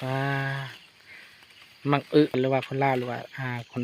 ວ່າມັກອຶ ຫຼືວ່າຄົນລາວ ຫຼືວ່າ ອ່າ ຄົນ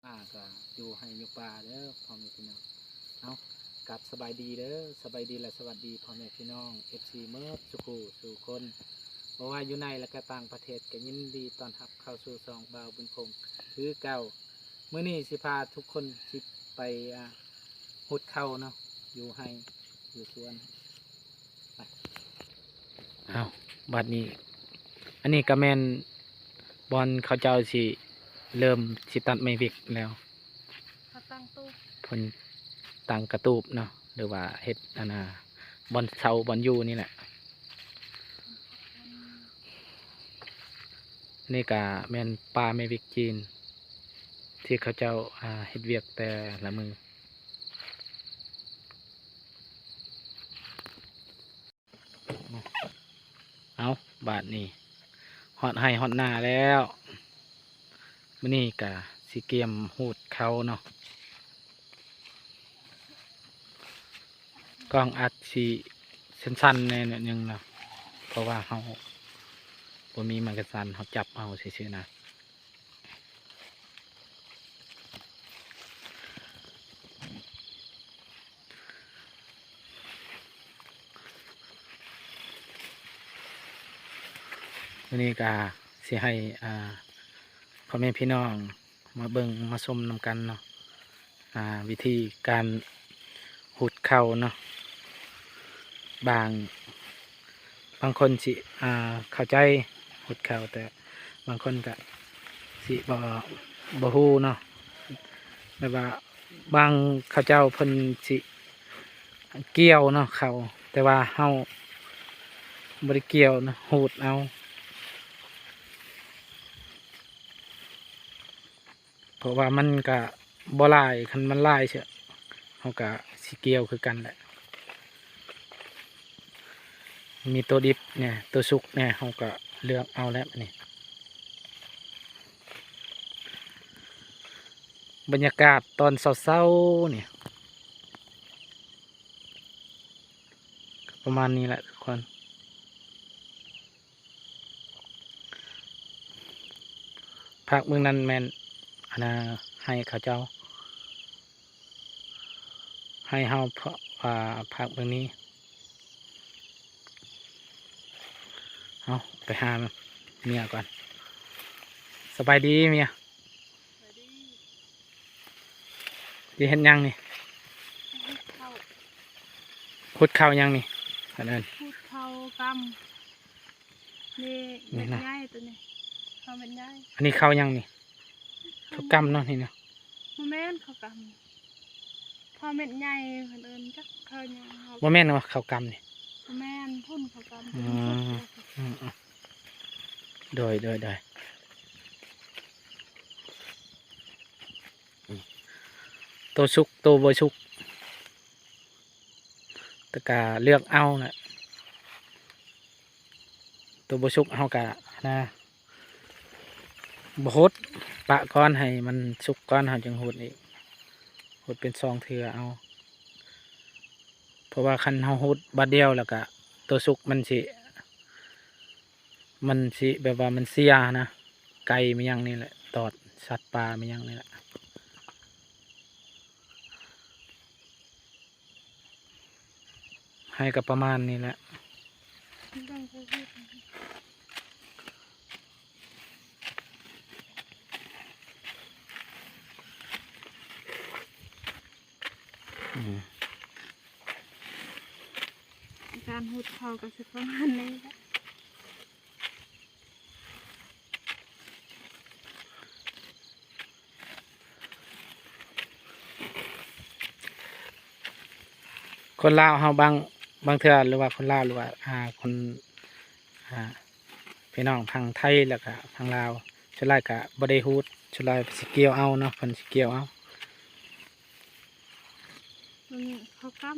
ອ່າ ກໍຢູ່ໄຮ່ຢູ່ປ່າເດີພໍ່ແມ່ພີ່ນ້ອງ. ເອົາ ກັບສະບາຍດີເດີ ສະບາຍດີ ແລະ ສະຫວັດດີພໍ່ແມ່ພີ່ນ້ອງ ເອັຟຊີ ໝົດສູ່ຄູ່ສູ່ຄົນ ບໍ່ວ່າຢູ່ໃນ ແລະ ກໍຕ່າງປະເທດ ກໍຍິນດີຕ້ອນຮັບເຂົ້າສູ່ຊ່ອງບ່າວບຸນຄົງຄືເກົ່າ. ມື້ນີ້ຊິພາທຸກຄົນຊິໄປ ອ່າ ຫຸດເຂົ້າເນາະ ຢູ່ໄຮ່ຢູ່ສວນ. ເອົາ ບາດນີ້ ອັນນີ້ກໍແມ່ນບ່ອນເຂົາເຈົ້າຊິເລີ່ມຊິຕັດໄມ້ວິກແລ້ວ ເຂົາຕັ້ງຕູບ ເພິ່ນຕັ້ງກະຕູບເນາະ ຫຼືວ່າເຮັດອັນນ່າ ບ່ອນເຊົາບ່ອນຢູ່ນີ້ແຫຼະ. ນີ້ກະແມ່ນປ່າໄມ້ວິກຈີນ ທີ່ເຂົາເຈົ້າ ອ່າ ເຮັດວຽກແຕ່ລະມື້. ເອົາ ບາດນີ້ຮອດໄຮ່ຮອດນາແລ້ວ. ມື້ນີ້ກະຊິກຽມຫູດເຂົ້າເນາະ. ກ້ອງອາດຊິສັ່ນໆແດ່ໜ້ອຍໜຶ່ງເນາະ ເພາະວ່າເຮົາບໍ່ມີໄມ້ກັນສັ່ນ ເຮົາຈັບເອົາຊື່ໆນະ. ມື້ນີ້ກະຊິໃຫ້ ອ່າ ພໍ່ແມ່ພີ່ນ້ອງມາເບິ່ງມາຊົມນຳກັນເນາະ ອ່າ ວິທີການຫູດເຂົ້າເນາະ. ບາງ ບາງຄົນຊິ ອ່າ ເຂົ້າໃຈຫູດເຂົ້າ ແຕ່ບາງຄົນກະຊິບໍ່ ບໍ່ຮູ້ເນາະ ແບບວ່າບາງເຂົາເຈົ້າເພິ່ນຊິກ່ຽວເນາະເຂົ້າ ແຕ່ວ່າເຮົາບໍ່ໄດ້ກ່ຽວເນາະ ຫູດເອົາ. ເພາະວ່າມັນກະບໍ່ຫຼາຍ ຄັນມັນຫຼາຍເຊາະ ເຮົາກະຊິກ່ຽວຄືກັນແຫຼະ. ມີໂຕດິບແດ່ ໂຕສຸກແດ່ ເຮົາກະເລືອກເອົາແຫຼະ. ນີ້ບັນຍາກາດຕອນເຊົ້າໆນີ້ ປະມານນີ້ແຫຼະທຸກຄົນ. ພາກເບື້ອງນັ້ນແມ່ນ ອັນນ່າ ໄຮ່ເຂົາເຈົ້າ ໄຮ່ເຮົາ ພ- ອ່າ ພາກເບື້ອງນີ້. ເອົາ ໄປຫາເມຍກ່ອນ. ສະບາຍດີເມຍ. ສະບາຍດີ. ຊິເຮັດຫຍັງນີ້? ຫຸດເຂົ້າ. ຫຸດເຂົ້າຫຍັງນີ້? ອັນນັ້ນ ຫຸດເຂົ້າກຳ. ນີ້ ນີ້ ເມັດ ນະ ໃຫຍ່ໂຕນີ້ ເຂົ້າເມັດໃຫຍ່. ອັນນີ້ເຂົ້າຫຍັງນີ້? ເຂົ້າກຳເນາະ ນີ້ນະ. ບໍ່ແມ່ນເຂົ້າກຳ ເຂົ້າເມັດໃຫຍ່ເພິ່ນເອີ້ນ ຈັກເຂົ້າຫຍັງ. ບໍ່ແມ່ນວ່າເຂົ້າກຳນີ້? ບໍ່ແມ່ນ ພຸ້ນເຂົ້າກຳ. ອືມ ອືມ ອືມ ໂດຍ ໂດຍ ໂດຍ. ໂຕສຸກ ໂຕບໍ່ສຸກ ແຕ່ກະເລືອກເອົາແຫຼະ. ໂຕບໍ່ສຸກເຮົາກະ ນະ ບໍ່ຫົດ ປະກ່ອນ ໃຫ້ມັນສຸກກ່ອນ ເຮົາຈຶ່ງຫົດອີກ. ຫົດເປັນສອງເທື່ອເອົາ. ເພາະວ່າຄັນເຮົາຫົດບາດດຽວ ແລ້ວກະໂຕສຸກມັນຊິ ມັນຊິແບບວ່າມັນເສຍນະ. ໄກ່ແມ່ນຫຍັງນີ້ແຫຼະ ຕອດ ສັດປ່າແມ່ນຫຍັງນີ້ແຫຼະ. ໃຫ້ກໍປະມານນີ້ແຫຼະ. ອືມ ການຫຸດເຂົ້າກໍຊິປະມານນີ້ແຫຼະ. ຄົນລາວເຮົາບາງ ບາງເທື່ອ ຫຼືວ່າຄົນລາວ ຫຼືວ່າ ອ່າ ຄົນ ອ່າ ພີ່ນ້ອງທາງໄທ ແລ້ວກະທາງລາວ ສ່ວນຫຼາຍກະບໍ່ໄດ້ຫູດ ສ່ວນຫຼາຍຊິກ່ຽວເອົາເນາະ ເພິ່ນຊິກ່ຽວເອົາ. ມັນເຂົ້າກຳ.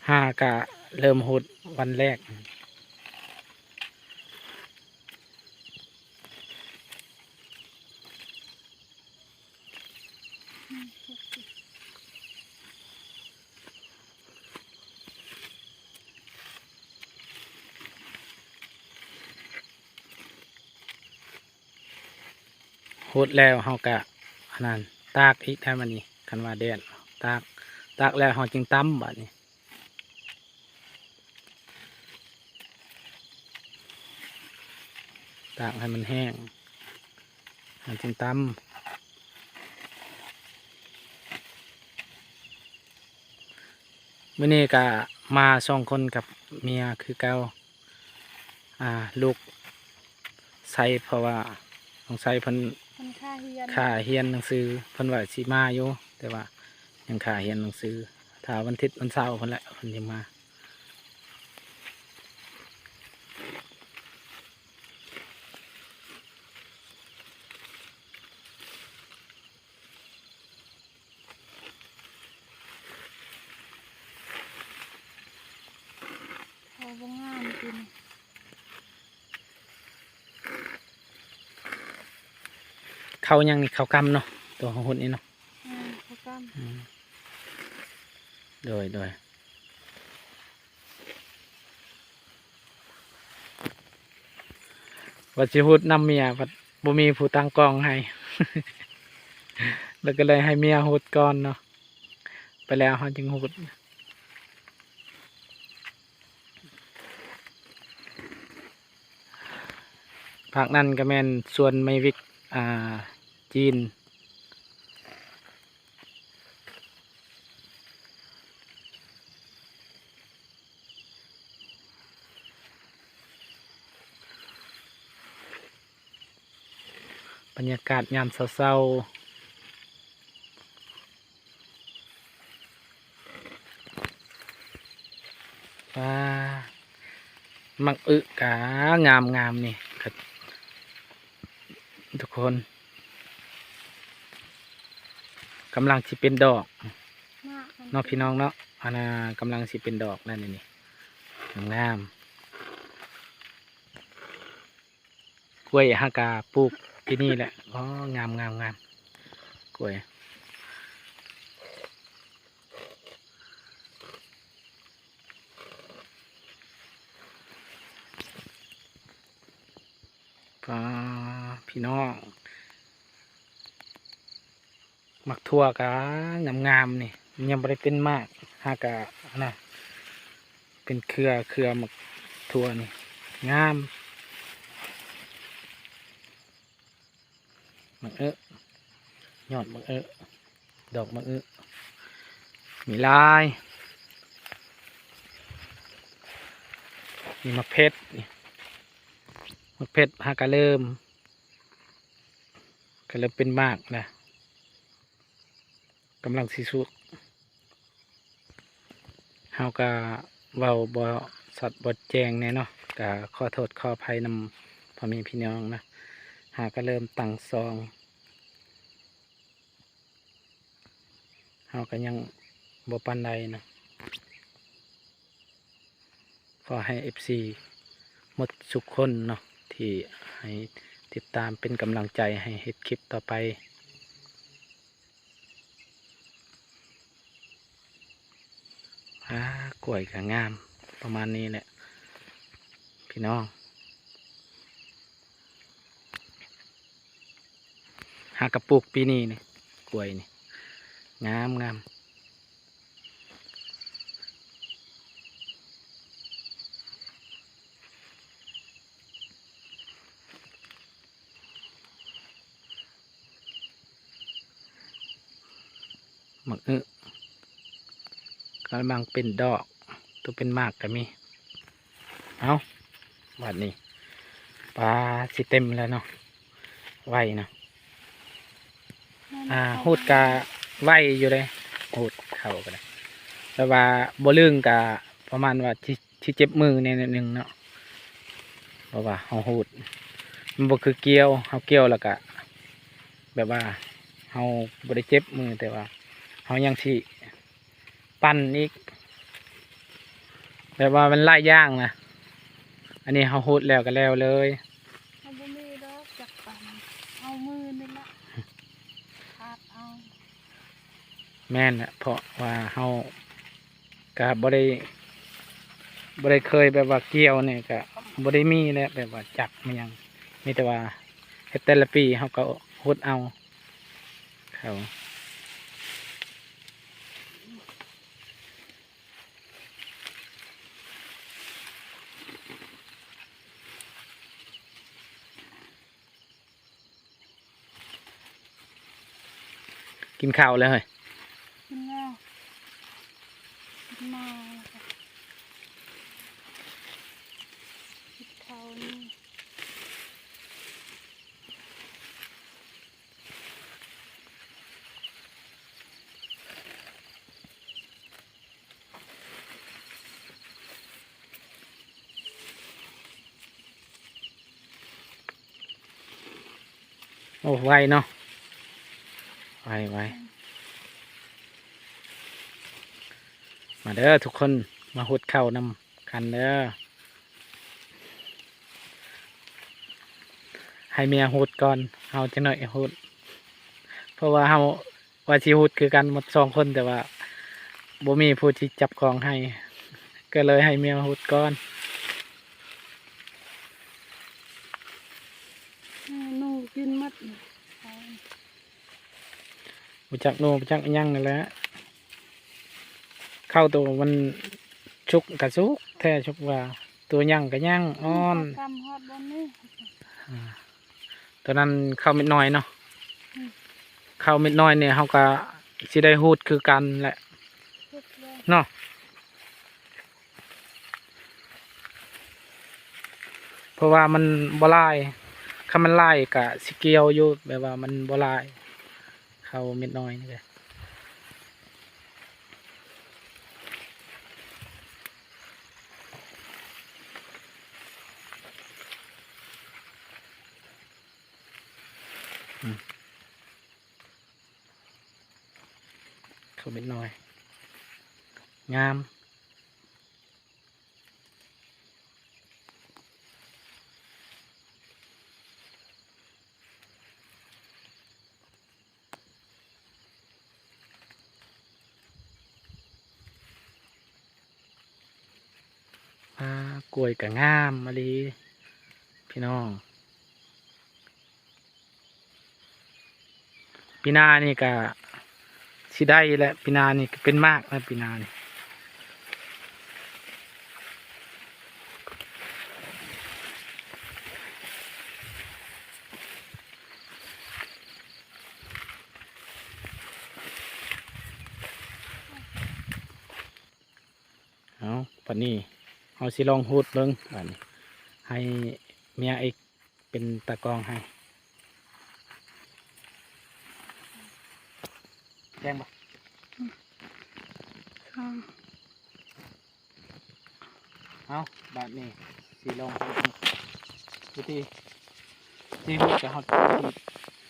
ຫາກະເລີ່ມຫຸດວັນແລກ. ຫົດແລ້ວເຮົາກະ ອັນນັ້ນ ຕາກອີກໄດ້ບັດນີ້ ຄັນວ່າແດດ ຕາກ ຕາກແລ້ວເຮົາຈຶ່ງຕຳບັດນີ້. ຕາກໃຫ້ມັນແຫ້ງ ມັນຈຶ່ງຕຳ. ມື້ນີ້ກະມາສອງຄົນກັບເມຍຄືເກົ່າ. ອ່າ ລູກໄຊ ເພາະວ່ານ້ອງໄຊເພິ່ນ ເພິ່ນຄ່າຮຽນ ຄ່າຮຽນໜັງສື ເພິ່ນວ່າຊິມາຢູ່ ແຕ່ວ່າຍັງຄ່າຮຽນໜັງສື ຖ້າວັນທິດວັນເສົາພຸ້ນແຫຼະເພິ່ນຊິມາ. ເຂົາບໍ່ງາມຕິ ເຂົ້າຫຍັງນີ້ ເຂົ້າກຳເນາະ ຕົວເຮົາຫົດນີ້ເນາະ. ແມ່ນ ເຂົ້າກຳ. ອືມ ໂດຍ ໂດຍ. ວ່າຊິຫຸດນຳເມຍ ພັດບໍ່ມີຜູ້ຕັ້ງກ້ອງໃຫ້ ແລ້ວກໍເລີຍໃຫ້ເມຍຫຸດກ່ອນເນາະ ໄປແລ້ວເຮົາຈຶ່ງຫຸດ. ພາກນັ້ນກໍແມ່ນສວນໄມ້ວິກ ອ່າ ຈີນ. ບັນຍາກາດຍາມເຊົ້າໆ. ປາ ໝາກອຶກະງາມໆ ນີ້ ທຸກຄົນ ກຳລັງຊິເປັນດອກເນາະ ພີ່ນ້ອງເນາະ. ອັນນ່າ ກຳລັງຊິເປັນດອກແລ້ວນີ້ ນີ້ ງາມໆ. ກ້ວຍເຮົາກະປູກທີ່ນີ້ແຫຼະ. ອໍ ງາມໆໆ ກ້ວຍ. ປາ ພີ່ນ້ອງ ໝາກຖົ່ວກະງາມໆ ນີ້ ຍັງບໍ່ໄດ້ເປັນໝາກ ຫາກະ ອັນນ່າ ເປັນເຄືອ ເຄືອໝາກຖົ່ວນີ້ ງາມ. ໝາກເອະ ຍອດໝາກເອະ ດອກໝາກເອະ ມີຫຼາຍ. ມີໝາກເຜັດ ນີ້ ໝາກເຜັດຫາກະເລີ່ມ ກະເລີ່ມເປັນໝາກແລ້ວ ກຳລັງຊິສຸກ. ເຮົາກະເວົ້າບໍ່ຊັດບໍ່ແຈ້ງແດ່ເນາະ ກະຂໍໂທດຂໍອະໄພນຳພໍ່ແມ່ພີ່ນ້ອງນະ. ຫາກະເລີ່ມຕັ້ງຊອງ ເຮົາກະຍັງບໍ່ປານໃດນະ. ຂໍໃຫ້ເອັຟຊີໝົດທຸກຄົນເນາະ ທີ່ໃຫ້ຕິດຕາມເປັນກຳລັງໃຈໃຫ້ເຮັດຄລິບຕໍ່ໄປ. ອາ ກ້ວຍກະງາມ ປະມານນີ້ແຫຼະ ພີ່ນ້ອງ. ຫາກະປູກປີນີ້ນີ້ ກ້ວຍນີ້ ງາມໆ. ໝາກອຶກຳລັງເປັນດອກ ໂຕເປັນໝາກກະມີ. ເອົ້າ ບາດນີ້ ປາ ຊິເຕັມແລ້ວເນາະ ໄວເນາະ. ອາ ຫູດກະໄວຢູ່ເດ້ ຫູດເຂົ້າກະໄດ້ ແຕ່ວ່າບໍ່ລຶ້ງກະປະມານວ່າຊິ ຊິເຈັບມືແດ່ໜ້ອຍໜຶ່ງເນາະ ເພາະວ່າເຮົາຫູດ ມັນບໍ່ຄືກ່ຽວ ເຮົາກ່ຽວແລ້ວກະ ແບບວ່າເຮົາບໍ່ໄດ້ເຈັບມື ແຕ່ວ່າເຮົາຍັງຊິ ປັ່ນອີກ ແບບວ່າມັນຫຼາຍຢ່າງນະ. ອັນນີ້ເຮົາຫູດແລ້ວກະແລ້ວເລີຍ ເຮົາບໍ່ມີດອກຈັກປັ່ນ ເອົາມືນີ້ລະ ຄາດເອົາ. ແມ່ນແຫຼະ ເພາະວ່າເຮົາກະບໍ່ໄດ້ ບໍ່ໄດ້ເຄີຍແບບວ່າກ່ຽວນີ້ ກະບໍ່ໄດ້ມີແຫຼະ ແບບວ່າຈັກມາຫຍັງ ມີແຕ່ວ່າເຮັດແຕ່ລະປີເຮົາກໍຫົດເອົາເຂົ້າ. ກິນເຂົ້າແລ້ວເຮີ້ຍ ກິນແລ້ວ ກິນມາແລ້ວກໍກິນເຂົ້ານີ້. ໂອ້ ໄວເນາະ ໄວ ໄວ. ມາເດີທຸກຄົນ ມາຫຸດເຂົ້ານຳກັນເດີ. ໃຫ້ເມຍຫຸດກ່ອນ ເຮົາຈັ່ງໜ້ອຍຫຸດ ເພາະວ່າເຮົາວ່າຊິຫຸດຄືກັນໝົດສອງຄົນ ແຕ່ວ່າບໍ່ມີຜູ້ທີ່ຈັບຂອງໃຫ້ ກໍເລີຍໃຫ້ເມຍຫຸດກ່ອນ. ໜູກິນໝົດ ບໍ່ຈັກໜູ ບໍ່ຈັກອີຫຍັງນັ້ນແຫຼະ. ເຂົ້າໂຕມັນສຸກກະສຸກແທ້ ສຸກວ່າ ໂຕຍັງກະຍັງ ອ່ອນ ກຳຮອດບ່ອນນີ້. ອ່າ ໂຕນັ້ນເຂົ້າເມັດນ້ອຍເນາະ. ອືມ ເຂົ້າເມັດນ້ອຍນີ້ເຮົາກະຊິໄດ້ຫູດຄືກັນແຫຼະ ເນາະ. ເພາະວ່າມັນບໍ່ຫຼາຍ ຄັນມັນຫຼາຍກະຊິກ່ຽວຢູ່ ແບບວ່າມັນບໍ່ຫຼາຍ ເຂົ້າເມັດນ້ອຍນີ້ເດ້. ອືມ ເຂົ້າເມັດນ້ອຍ ງາມ. ອ່າ ກ້ວຍກະງາມອີ່ຫຼີພີ່ນ້ອງ. ປີໜ້ານີ້ກະຊິໄດ້ແຫຼະ ປີໜ້ານີ້ກະເປັນໝາກແລ້ວ ປີໜ້ານີ້. ເອົາ ບັດນີ້ເຮົາຊິລອງຫູດເບິ່ງ ບັດນີ້ໃຫ້ເມຍເອກເປັນຕາກອງໃຫ້. ແຈ້ງບໍ່? ອືມ ເອົາ ບາດນີ້ຊິລອງເຮັດວິທີ ຊິເຮັດກະເຮົາ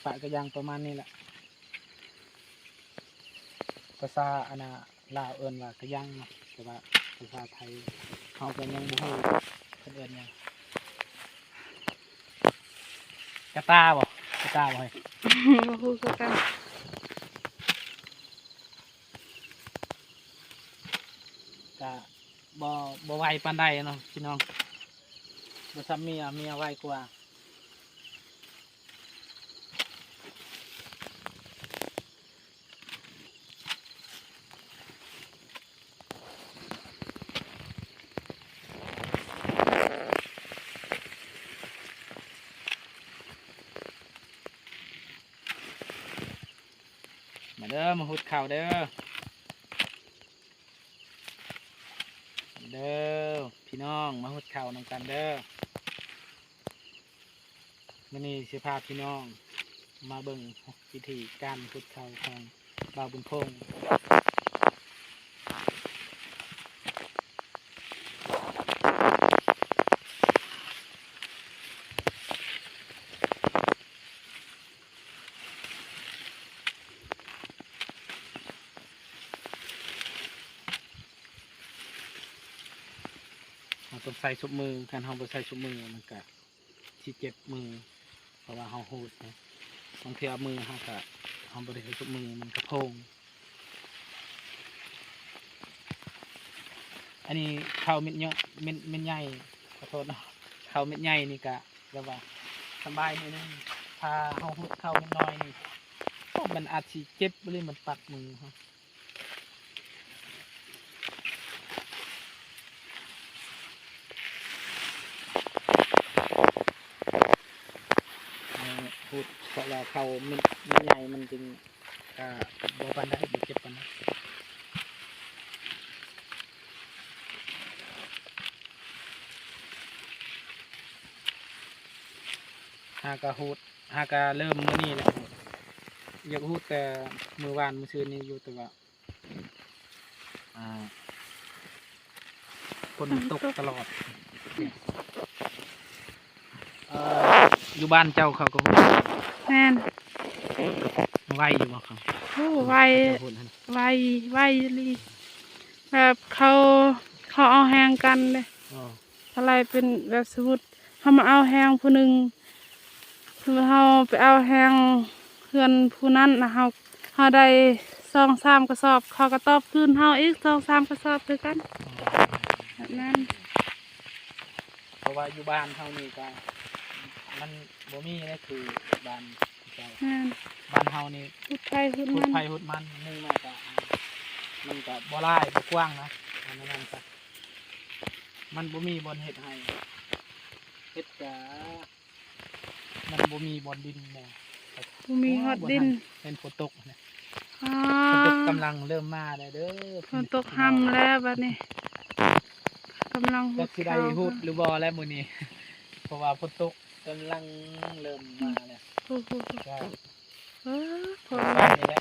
ປະກະຢ່າງປະມານນີ້ແຫຼະ ພາສາອັນນ່າ ລາວເອີ້ນວ່າກະຢ່າງເນາະ ແຕ່ວ່າພາສາໄທເຮົາກໍຍັງບໍ່ຮູ້ເພິ່ນເອີ້ນຫຍັງ ກະຕ່າບໍ່ ກະຕ່າບໍ່ເຮີ້ຍ ບໍ່ຮູ້ຄືກັນ ກະບໍ່ ບໍ່ໄວປານໃດເນາະພີ່ນ້ອງ ບໍ່ສ່ຳເມຍ ເມຍໄວກວ່າ. ມາເດີ ມາຫຸດເຂົ້າເດີ ເດີພີ່ນ້ອງ ມາຫຸດເຂົ້ານຳກັນເດີ. ມື້ນີ້ຊິພາພີ່ນ້ອງມາເບິ່ງວິທີການຫຸດເຂົ້າຂອງບ່າວບຸນພົງ. ເຮົາຕ້ອງໃສ່ຊຸບມື ຄັນເຮົາບໍ່ໃສ່ຊຸບມືມັນກະຊິເຈັບມື ເພາະວ່າເຮົາຫູດນະ ບາງເທື່ອມືເຮົາກະ ເຮົາບໍ່ໄດ້ໃສ່ຊຸບມືມັນກະໂພງ. ອັນນີ້ເຂົ້າເມັດເຍາະ ເມັດ ເມັດໃຫຍ່ ຂໍໂທດເນາະ ເຂົ້າເມັດໃຫຍ່ນີ້ກະແບບວ່າສະບາຍໜ້ອຍໜຶ່ງ. ຖ້າເຮົາຫຸດເຂົ້າເມັດນ້ອຍນີ້ ໂອ້ ມັນອາດຊິເຈັບ ຫຼືມັນປັກມືເຮົາ. ເອີ ຫຸດ ເພາະວ່າເຂົ້າມັນ ມັນໃຫຍ່ ມັນຈຶ່ງ ກະບໍ່ປານໃດ ບໍ່ເຈັບປານໃດ. ຫາກະຫຸດ ຫາກະເລີ່ມມື້ນີ້ແຫຼະ. ຢາກຫຸດແຕ່ມື້ວານມື້ຊືນນີ້ຢູ່ ແຕ່ວ່າ ອ່າ ຝົນມັນຕົກຕະຫຼອດ. ເອີ ຢູ່ບ້ານເຈົ້າເຂົາກໍຫຸດ? ແມ່ນ. ໄວຢູ່ບໍ່ເຂົາ? ໂອ້ ໄວ ເຂົາຫຸດຫັ້ນ ໄວ ໄວອີ່ຫຼີ. ແບບເຂົາ ເຂົາເອົາແຮງກັນເດ້. ອໍ ເທົ່າໃດເປັນແບບ ສົມມຸດເຮົາມາເອົາແຮງຜູ້ໜຶ່ງ ສົມມຸດເຮົາໄປເອົາແຮງເຮືອນຜູ້ນັ້ນນະ ເຮົາ ເຮົາໄດ້ສອງສາມກະສອບ ເຂົາກະຕອບຄືນເຮົາອີກສອງສາມກະສອບຄືກັນ ແບບນັ້ນ. ເພາະວ່າຢູ່ບ້ານເຮົານີ້ກະມັນບໍ່ມີເດ້ ຄືບ້ານເຈົ້າ. ແມ່ນ. ບ້ານເຮົານີ້ ຫຸດໃຜຫຸດມັນ ຫຸດໃຜຫຸດມັນ ໜຶ່ງມາກະ ມັນກະບໍ່ຫຼາຍ ບໍ່ກວ້າງນະ ອັນນັ້ນກະ ມັນບໍ່ມີບ່ອນເຮັດໄຮ່ ເຮັດກະ ມັນບໍ່ມີບ່ອນດິນແນ່ ບໍ່ມີຮອດດິນ. ເຫັນຝົນຕົກນະ ອໍ ຝົນຕົກກຳລັງເລີ່ມມາແລ້ວເດີ ຝົນຕົກຮຳແລ້ວບາດນີ້ ກຳລັງຫຸດ ຈັກຊິໄດ້ຫຸດຫຼືບໍ່ແລ້ວມື້ນີ້ ເພາະວ່າຝົນຕົກກຳລັງເລີ່ມມາແລ້ວ. ໂອ້ໂຫ ເອີ ພໍ ນີ້ແຫຼະ.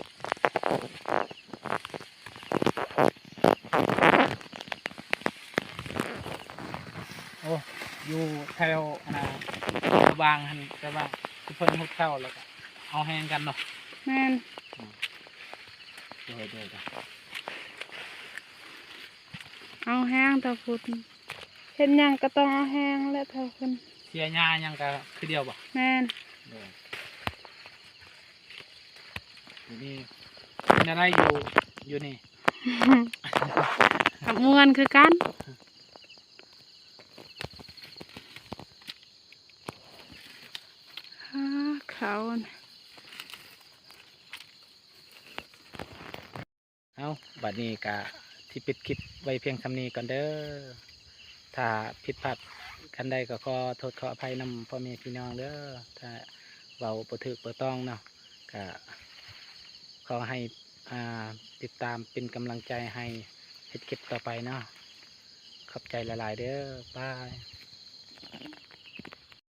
ໂອ້ ຢູ່ແຖວອັນນ່າ ສະຫວ່າງຫັ້ນ ແຕ່ວ່າຄືເພິ່ນຫຸດເຂົ້າແລ້ວກະເອົາແຮງກັນເນາະ. ແມ່ນ. ໂດຍ ໂດຍ ໂດຍ. ເອົາແຮງເທົ່າພຸ້ນ ເຮັດຫຍັງກະຕ້ອງເອົາແຮງແຫຼະເທົ່າພຸ້ນ ເສຍຫຍ້າຫຍັງກະຄືດຽວບໍ່? ແມ່ນ. ໂດຍ. ຢູ່ນີ້ເປັນແນວໃດ ຢູ່ ຢູ່ນີ້? ກະມ່ວນຄືກັນ. ຫາ ເຂົາ ເອົາ ບາດນີ້ກະຊິປິດຄລິບໄວ້ພຽງສ່ຳນີ້ກ່ອນເດີ. ຖ້າຜິດພາດອັນໃດກໍຂໍໂທດຂໍອະໄພນຳພໍ່ແມ່ພີ່ນ້ອງເດີ. ຖ້າເວົ້າບໍ່ຖືກບໍ່ຕ້ອງເນາະ ກະຂໍໃຫ້ ອ່າ ຕິດຕາມເປັນກຳລັງໃຈໃຫ້ເຮັດຄລິບຕໍ່ໄປເນາະ. ຂອບໃຈຫຼາຍໆເດີ. ບາຍ.